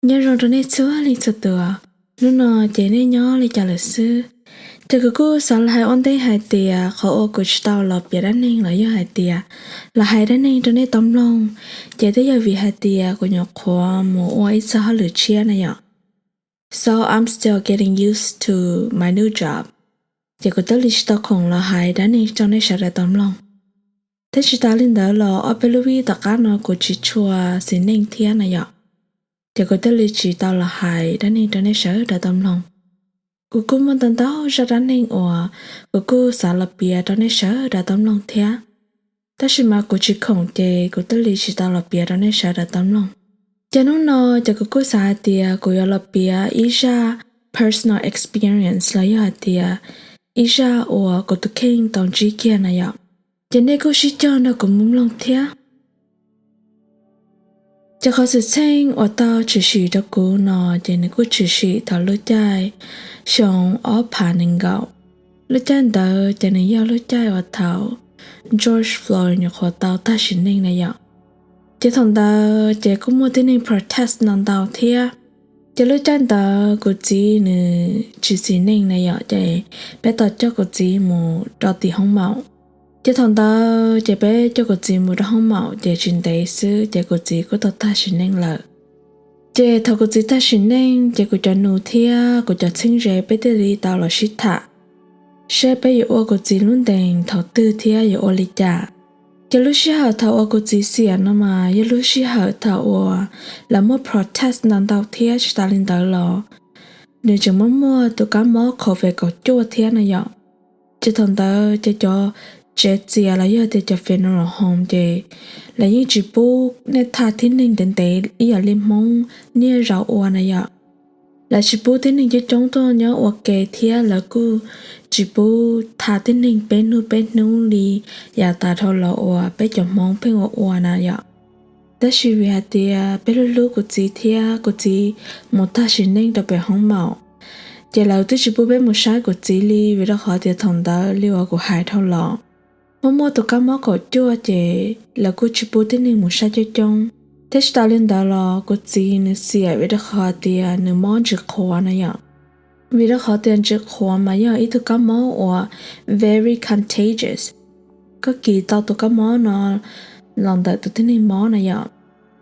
Nyob zoo rau nej txhua leej txhua tus, hnub no ces nej nyob li cas lawm xwb? Ces kuv kuj xav los hais ua ntej hais tias qhov uas kuv tsis tau los piav dab neeg los yog hais tias los hais dab neeg rau nej tau mloog, ces twb yog vim hais tias kuv nyuam qhuav mus ua ib txoj hauj lwm tshiab na yom. So I'm still getting used to my new job. Ces kuv thiaj li tsis tau khoom los hais dab neeg rau nej sawv daws tau mloog. Thiab tsis tas li ntawd los ob peb lub vij tom qab no kuv tsis tshua xis neej thiab na yom. Ces kuv thiaj li tsis tau los hais dab neeg rau nej sawv daws tau mloog. Kuv kuj muaj ntau ntau zaj dab neeg uas kuv kuj xav los piav rau nej sawv daws tau mloog thiab, tab sis mas kuv tsis khoom ces kuv thiaj li tsis tau los piav rau nej sawv daws tau mloog. Ces hnub no ces kuv kuj xav hais tias kuv yuav los piav ib zaj personal experience los yog hais tias ib zaj uas kuv tus kheej tau ntsib kiag na yom. Ces nej kuj sib cog nrog kuv mus mloog thiab. Ces qhov xwm txheej uas tau tshwm sim rau kuv no ces nws kuj tshwm sim thaum lub caij xyoo ob phav nees nkaum. Lub caij ntawd ces nws yog lub caij uas thaum George Floyd nyuam qhuav tau tag sim neej na yom. Ces thaum ntawd ces kuj muaj tib neeg protest ntau ntau thiab. Ces lub caij ntawd kuv txiv nws tsis xis neej na yom, ces peb tau coj kuv txiv mus rau tim hoob maum. Ces thaum ntawd ces peb coj kuv txiv mus rau hoob maum ces tsis ntev xwb ces kuv txiv kuj tau tag sim neej lawm. Ces thaum kuv txiv tag sim neej ces kuv cov nus thiab kuv cov txheeb ze peb thiaj li tau los sib tham seb peb yuav ua kuv txiv lub ntees thaum twg thiab yuav ua li cas. Ces lub sij hawm thaum uas kuv txiv xiam no mas yog lub sij hawm thaum uas lawv muaj protest ntau ntau thiab tsis tas li ntawd los nws tseem muaj muaj tus kab mob covid kaum cuaj thiab na yom. Ces thaum ntawd ces cov tsev txias los yog tias cov funeral home ces lawv yeej tsis pub nej thaj tib neeg ntev ntev ib yam li Hmoob niaj zaus ua na yom. Lawv tsis pub tib neeg coob coob tuaj nyob ua ke thiab lawv kuj tsis pub thaj tib neeg peb hnub peb hnub li yav tas dhau los uas peb cov Hmoob pheej ua ua na yom. Tab sis vim hais tias peb hlub hlub kuv txiv thiab kuv txiv mus tag sim neej rau pem hoob maum, ces lawv twb tsis pub peb mus saib kuv txiv li vim rau qhov tias thaum ntawd li uas kuv hais dhau los muaj muaj tus kab mob kaum cuaj ces lawv kuj tsis pub tib neeg mus saib coob coob. Thiab tsis tas li ntawd los kuv txiv nws xiam vim rau qhov tias nws mob ntsis qhuav na yom. Vim rau qhov tias ntsis qhuav mas yog ib tug kab mob uas very contagious, koj kis tau tus kab mob no los ntawm tus tib neeg mob na yom.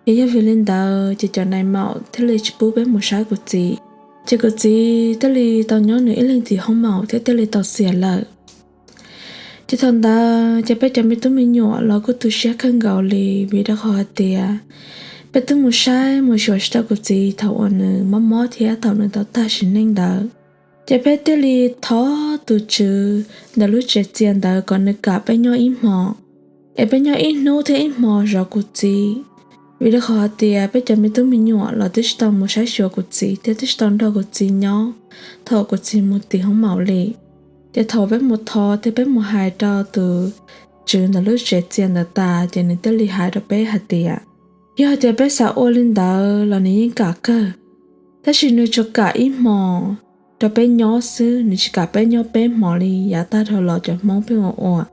Ces yog vim li ntawd ces cov nais maum thiaj li tsis pub peb mus saib kuv txiv. Ces kuv txiv thiaj li tau nyob nws ib leeg tim hoob maum thiab thiaj li tau xiam lawm. Ces thaum ntawd ces peb cov me tub me nyuam los kuj tu siab kawg nkaus li vim rau qhov hais tias peb twb mus saib mus xyuas tsis tau kuv txiv thaum uas nws mob mob thiab thaum nws tau tag sim neej ntawd. Ces peb thiaj li thov tus tswv ntawm lub tsev txias ntawd kom nws kam peb nyob ib hmo, es peb nyob ib hnub thiab ib hmo zov kuv txiv. Vim rau qhov hais tias peb cov me tub me nyuam los twb tsis tau mus saib xyuas kuv txiv thiab twb tsis tau nrog kuv txiv nyob thaum kuv txiv mus tim hoob maum li. Ces thaum peb mus thov thiab peb mus hais rau tus tswv ntawm lub tsev txias ntawd tas ces nws thiaj li hais rau peb hais tias yog tias peb xav ua li ntawd los nws yeej kam kawg, tab sis nws tsuas kam ib hmo rau peb nyob xwb, nws tsis kam peb nyob peb hmo li yav tag dhau los cov Hmoob pheej ua ua.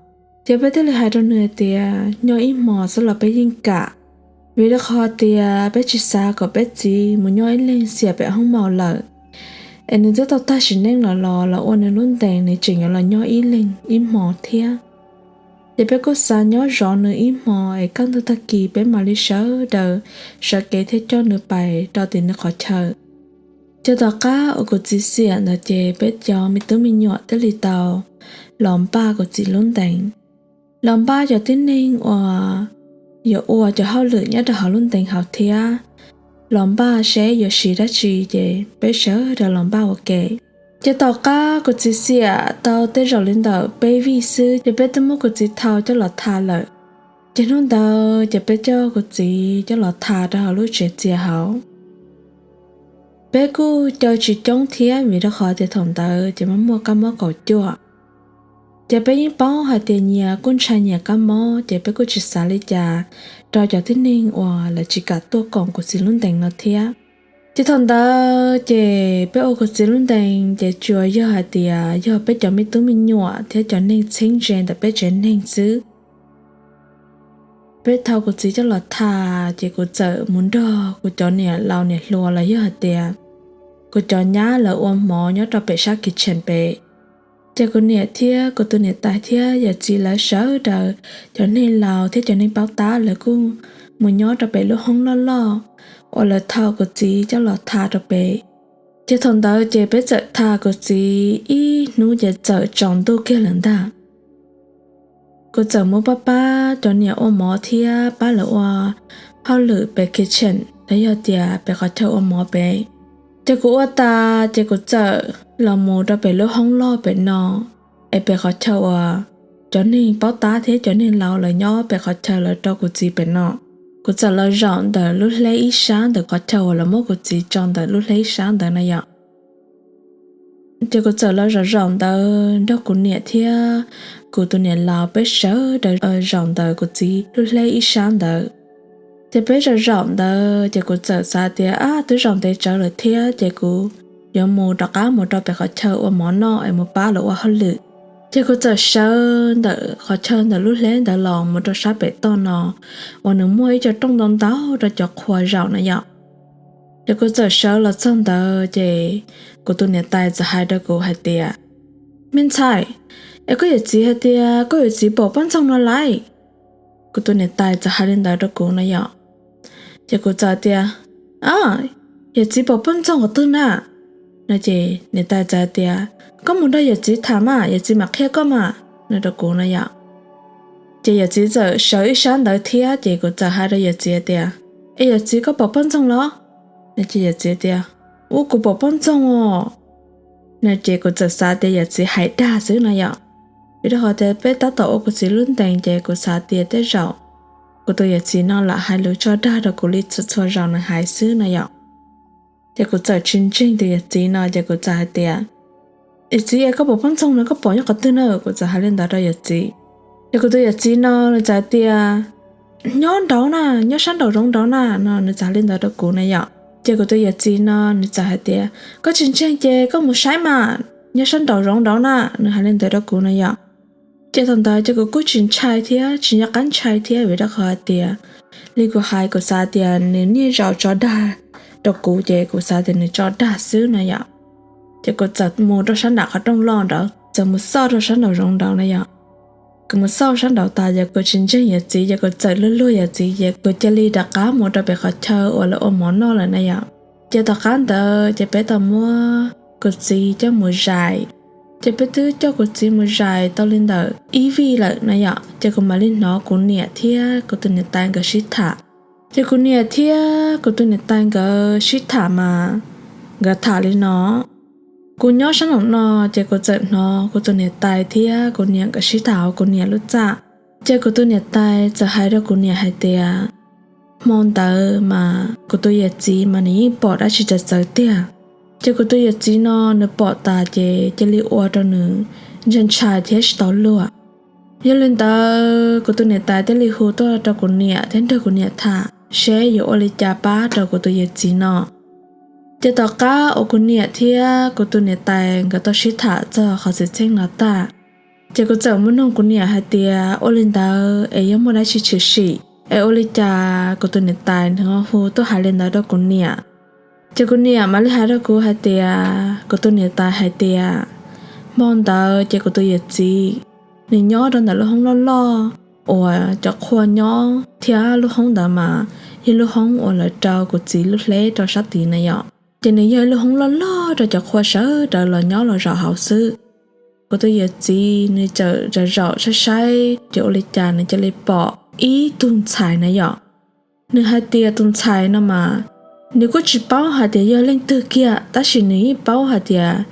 Ces peb thiaj li hais rau nws hais tias nyob ib hmo xwb los peb yeej kam, vim rau qhov tias peb tsis xav kom peb txiv mus nyob ib leeg xiam pem hoob maum lawm, es nws twb tau tag sim neej lawm los los ua nws lub ntees nws tseem yuav los nyob ib leeg ib hmo thiab. Ces peb kuj xav nyob zov nws ib hmo es kaj ntug tag kis peb mam li sawv daws sawv kev thiab coj nws pais rau tim nws qhov chaw. Ces tom qab uas kuv txiv xiam ntawd ces peb cov me tub me nyuam thiaj li tau los npaj kuv txiv lub ntees, los npaj cov tib neeg uas yuav ua cov hauj lwm nyob rau hauv lub ntees hauv thiab los npaj seb yuav siv dab tsi ces peb sawv daws los npaj ua ke. Ces tom qab kuv txiv xiam tau tej zaum li ntawm peb vij xwb ces peb twb muab kuv txiv thau coj los tha lawm. Ces hnub ntawd ces peb coj kuv txiv coj los tha rau hauv lub tsev txias hauv. Peb kuj caw tsis coob thiab vim rau qhov tias thaum ntawd ces muaj muaj kab mob kaum cuaj. Ces peb yeej paub hais tias nyias kuj ntshai nyias kab mob ces peb kuj tsis xav li cas rau cov tib neeg uas lawv tsis kam tuaj koom kuv txiv lub ntees no thiab. Ces thaum ntawd ces peb ua kuv txiv lub ntees ces tsuas yog hais tias yog peb cov me tub me nyuam thiab cov neeg txheeb ze ntawm peb tsev neeg xwb. peb thau kuv txiv coj los tham ces kuv txawm mus nrog kuv cov niam laus niam hluas los yog hais tias kuv cov nyab lawv ua mov nyob rau pem sab kitchen pem. Ces kuv niam thiab kuv tus niam tais thiab yawm txiv lawv sawv daws, cov neeg laus thiab cov neeg paub tab lawv kuj mus nyob rau pem lub hoob loj loj uas lawv thau kuv txiv coj los tham rau pem. Ces thaum ntawd ces peb txawm tham kuv txiv ib hnub ces txawm tsaus ntuj kiag lawm ntag. Kuv txawm mus pab pab cov niam ua mov thiab pab lawv ua hauj lwm pem kitchen los yog tias pem qhov chaw ua mov pem. Ces kuv ua tas ces kuv txawm los mus rau pem lub hoob loj pem no, es pem qhov chaw uas cov neeg paub tab thiab cov neeg laus lawv nyob pem qhov chaw lawv rau kuv txiv pem no. Kuv txawm los zaum ntawm lub hleb ib sab ntawm qhov chaw uas lawv muab kuv txiv tso ntawm lub hleb ib sab ntawd na yom. Ces kuv txawm los zaum zaum ntawd nrog kuv niam thiab kuv tus niam laus peb sawv daws zaum ntawm kuv txiv lub hleb ib sab ntawd. Ces peb zaum zaum ntawd ces kuv txawm xav tias, ab, twb zaum ntev tsawv lawm thiab ces kuv yuav mus rov qab mus rau pem qhov chaw ua mov noj es mus pab lawv ua hauj lwm. Ces kuv txawm sawv ntawm qhov chaw ntawm lub hleb ntawd los mus rau sab pem toj no uas nws muaj ib co rooj ntau ntau rau cov qhua zaum na yom. Ces kuv txawm sawv los txog ntawd ces kuv tus niam tais txawm hais rau kuv hais tias, me ntxhais, es koj yawm txiv hais tias koj yawm txiv pom poj ntxoog no lauj? Kuv tus niam tais txawm hais li ntawd rau kuv no yom. Ces kuv txawm tias, a, yawm txiv pom poj ntxoog qhov twg na? No ces niam tais txawm tias, koj mus nrog yawm txiv tham mas, yawm txiv mam qhia koj mas, no rau kuv no yom. Ces yawm txiv txawm sawv ib sab ntawd thiab ces kuv txawm hais rau yawm txiv tias, es yawm txiv, koj pom poj ntxoog los? No ces yawm txiv tias, ub, kuv pom poj ntxoog os. No ces kuv txawm xav tias yawm txiv hais dag xwb no yom. Vim rau qhov tias peb tab tom ua kuv txiv lub ntees ces kuv xav tias tej zaum kuv tus yawm txiv no lam hais lus tso dag rau kuv li txhua txhua zaus nws hais xwb no yom. Ces kuv txawm tsis ntseeg tus yawm txiv no ces kuv txawm hais tias, yawm txiv, es koj pom poj ntxoog no koj pom nyob qhov twg na? Kuv txawm hais li ntawd rau yawm txiv. Ces kuv tus yawm txiv no nws txawm hais tias, nyob nraud na, nyob sab nraum zoov nraud na, no nws txawm hais li ntawd rau kuv na yom. Ces kuv tus yawm txiv no nws txawm hais tias, koj tsis ntseeg ces koj mus saib mas, nyob sab nraum zoov nraud na, nws hais li ntawd rau kuv na yom. Ces thaum ntawd ces kuv kuj tsis ntshai thiab tsis nco qab ntshai thiab vim rau qhov hais tias li kuv hais kuv xav tias nws niaj zaus tso dag rau kuv ces kuv xav tias nws tso dag xwb no yom. Ces kuv txawm mus rau sab nram qhov rooj loj nraud, txawm mus xauj rau sab nraum zoov nraud na yom. Kuv mus xauj sab nraud tas ces kuv tsis ntseeg yawm txiv ces kuv txawm luag luag yawm txiv ces kuv cia li rov qab mus rau pem qhov chaw uas lawv ua mov noj lawm na yom. Ces tom qab ntawd ces peb tau muab kuv txiv coj mus zais. Ces peb twb coj kuv txiv mus zais tau li ntawm ib vij lawm na yom, ces kuv mam li hnov kuv niam thiab kuv tus niam tais nkawd sib tham. Ces kuv niam thiab kuv tus niam tais nkawd sib tham mas nkawd tham li no. Kuv nyob sab nraum no ces kuv txawm hnov kuv tus niam tais thiab kuv niam nkawd sib tham hauv kuv niam lub txaj. Ces kuv tus niam tais txawm hais rau kuv niam hais tias, hmo ntawd mas kuv tus yawm txiv mas nws yeej pom dab tsi txawv txawv tiag. Ces kuv tus yawm txiv no nws pom tas ces cia li ua rau nws ntshai ntshai thiab tsis tau luag. Yog li ntawd kuv tus niam tais thiaj li hu tuaj rau kuv niam thiab nrog kuv niam tham seb yuav ua li cas pab rau kuv tus yawm txiv no. Ces tom qab uas kuv niam thiab kuv tus niam tais nkawd tau sib tham txog qhov xwm txheej no tag, ces kuv txawm mus noog kuv niam hais tias ua li ntawd es yog muaj dab tsi tshwm sim es ua li cas kuv tus niam tais nws ho hu tuaj hais li ntawd rau kuv niam. Ces kuv niam mam li hais rau kuv hais tias kuv tus niam tais hais tias hmo ntawd ces kuv tus yawm txiv nws nyob rau ntawm lub hoob loj loj uas cov qhua nyob thiab lub hoob ntawd mas yog lub hoob uas lawv rau kuv txiv lub hleb rau sab tid na yom. Ces nws yog ib lub hoob loj loj rau cov qhua sawv daws los nyob los zaum hauv xwb. Kuv tus yawm txiv nws txawm zaum zaum saib saib ces ua li cas nws cia li pom ib tug ntxhais na yom. Nws hais tias tus ntxhais no mas nws kuj tsis paub hais tias yog leej twg kiag tab sis nws yeej paub hais tias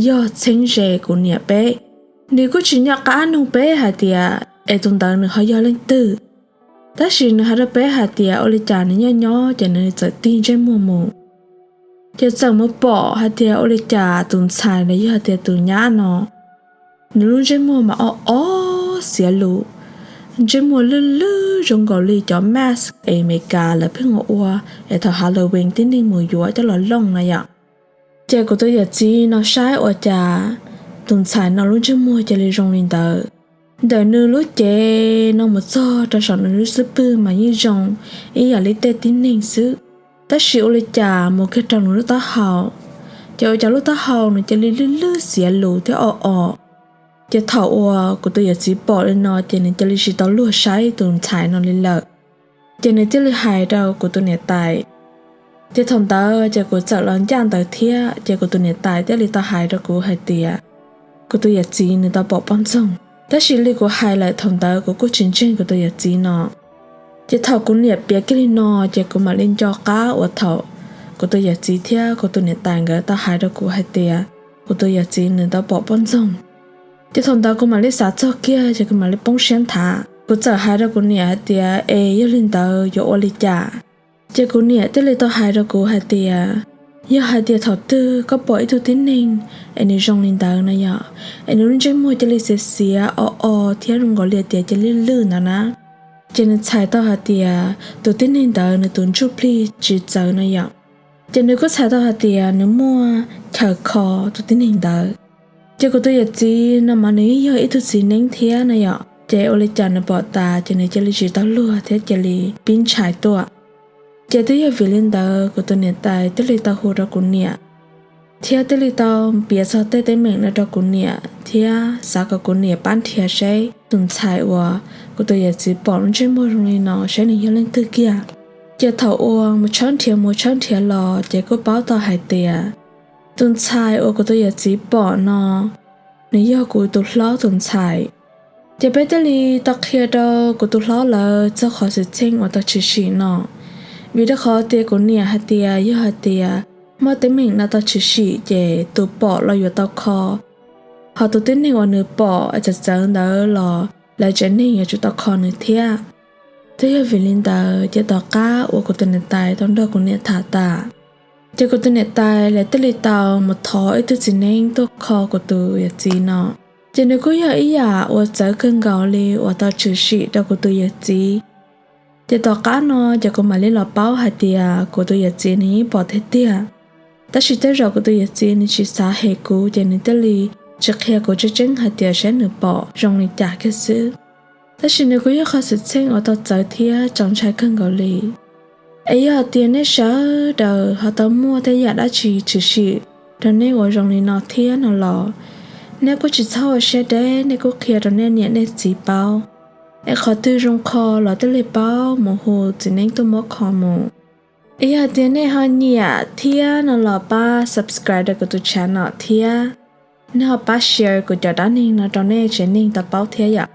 yog txheeb ze kuv niam peb. Nws kuj tsis nco qab nug peb hais tias es tus ntawd nws ho yog leej twg, tab sis nws hais rau peb hais tias ua li cas nws nyob nyob ces nws txawm tig ntsej muag mus. Ces txawm mus pom hais tias ua li cas tus ntxhais los yog tias tus nyab no nws lub ntsej muag mas ob ob xiav lus, ntsej muag lwj lwj zoo nkaus li cov mask es Amelikas lawv pheej ua es thaum Halloween tib neeg mus yuav coj los looj na yom. Ces kuv tus yawm txiv no saib ua cas tus ntxhais no lub ntsej muag cia li zoo li ntawd. Ntawm nws lub cev no mus txog rau saum nws lub xub pwg mas yeej zoo ib yam li tej tib neeg xwb, tab sis ua li cas mus kiag rau nws lub taub hau, ces ua cas lub taub hau nws cia li lwj lwj xiav lus thiab o o. Ces thaum uas kuv tus yawm txiv pom li no ces nws cia li tsis tau luag saib tus ntxhais no li lawm. Ces nws thiaj li hais rau kuv tus niam tais. Ces thaum ntawd ces kuv txawm los ncaj ntawd thiab, ces kuv tus niam tais thiaj li tau hais rau kuv hais tias kuv tus yawm txiv nws tau pom poj ntxoog. Tab sis li kuv hais lawm thaum ntawd kuv kuj tsis ntseeg kuv tus yawm txiv no. Ces thaum kuv niam piav kiag li no, ces kuv mam li nco qab uas thaum kuv tus yawm txiv thiab kuv tus niam tais nkawd tau hais rau kuv hais tias kuv tus yawm txiv nws tau pom poj ntxoog. Ces thaum ntawd kuv mam li xav txog kiag, ces kuv mam li poob siab nthav. Kuv txawm hais rau kuv niam hais tias, es yog li ntawd yuav ua li cas? Ces kuv niam thiaj li tau hais rau kuv hais tias, yog hais tias thaum twg koj pom ib tug tib neeg es nws zoo li ntawd no yom, es nws lub ntsej muag cia li xiav xiav o o thiab zoo nkaus li tias cia li lwj ntawd na, ces nws txhais tau hais tias tus tib neeg ntawd nws tus ntsuj plig tsis txawv no yom. Ces nws kuj txhais tau hais tias nws muaj chaw kho tus tib neeg ntawd. Ces kuv tus yawm txiv no mas nws yeej yog ib tug txiv neeb thiab no yom, ces ua li cas nws pom tas ces nws cia li tsis tau luag thiab cia li pib ntshai tuaj. Ces twb yog vim li ntawd kuv tus niam tais thiaj li tau hu rau kuv niam, thiab thiaj li tau piav txog tej teeb meem no rau kuv niam thiab xav kom kuv niam pab nrhiav seb tus ntxhais uas kuv tus yawm txiv pom lub ntsej muag zoo li no seb nws yog leej twg kiag. Ces thaum uas mus tshawb nrhiav mus tshawb nrhiav los ces kuj paub tau hais tias tus ntxhais uas kuv tus yawm txiv pom no nws yog kuv tus hlob tus ntxhais. Ces peb thiaj li tau qhia rau kuv tus hlob lawv txog qhov xwm txheej uas tau tshwm sim no, vim rau qhov tias kuv niam hais tias yog hais tias muaj teeb meem no tau tshwm sim ces tus pom los yuav tau kho, ho tus tib neeg uas nws pom txawv txawv ntawd los lawv tsev neeg yuav tsum tau kho nws thiab. Twb yog vim li ntawd ces tom qab uas kuv tus niam tais tau nrog kuv niam tham tas, ces kuv tus niam tais lawv thiaj li tau mus thov ib tug txiv neeb tuaj kho kuv tus yawm txiv no. Ces nws kuj yog ib yam uas txawv kawg nkaus li uas tau tshwm sim rau kuv tus yawm txiv. Ces tom qab no ces kuv mam li los paub hais tias kuv tus yawm txiv nws yeej pom tiag tiag. Tab sis tej zaum kuv tus yawm txiv nws tsis xav hem kuv ces nws thiaj li tsis qhia kuv tseeb tseeb hais tias saib nws pom zoo li cas kiag xwb. Tab sis nws kuj yog qhov xwm txheej uas tau txawv thiab txaus ntshai kawg nkaus li. Es yog hais tias nej sawv daws ho tau muaj tej yam dab tsi tshwm sim rau nej uas zoo li no thiab no los, nej kuj tsis txhob ua siab deb, nej kuj qhia rau nej niam nej txiv paub. Es qhov twg zoo kho los thiaj li paub mus hu txiv neeb tuaj muab kho mus. Es yog hais tias nej ho nyiam thiab no los pab subscribe rau kuv tus channel thiab nej ho pab share kuv cov dab neeg no rau nej tsev neeg tau paub thiab yom.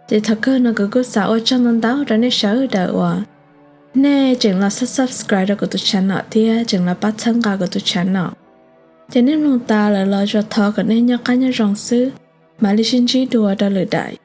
Ces thaum kawg no kuv kuj xav ua tsaug ntau ntau rau nej sawv daws uas nej tseem los subscribe rau kuv tus channel thiab tseem los pab txhawb nqa kuv tus channel. Ces nej mloog tas lawm los tsuas thov kom nej nyob qab nyob zoo xwb, mam li sib ntsib dua rau lwm daim.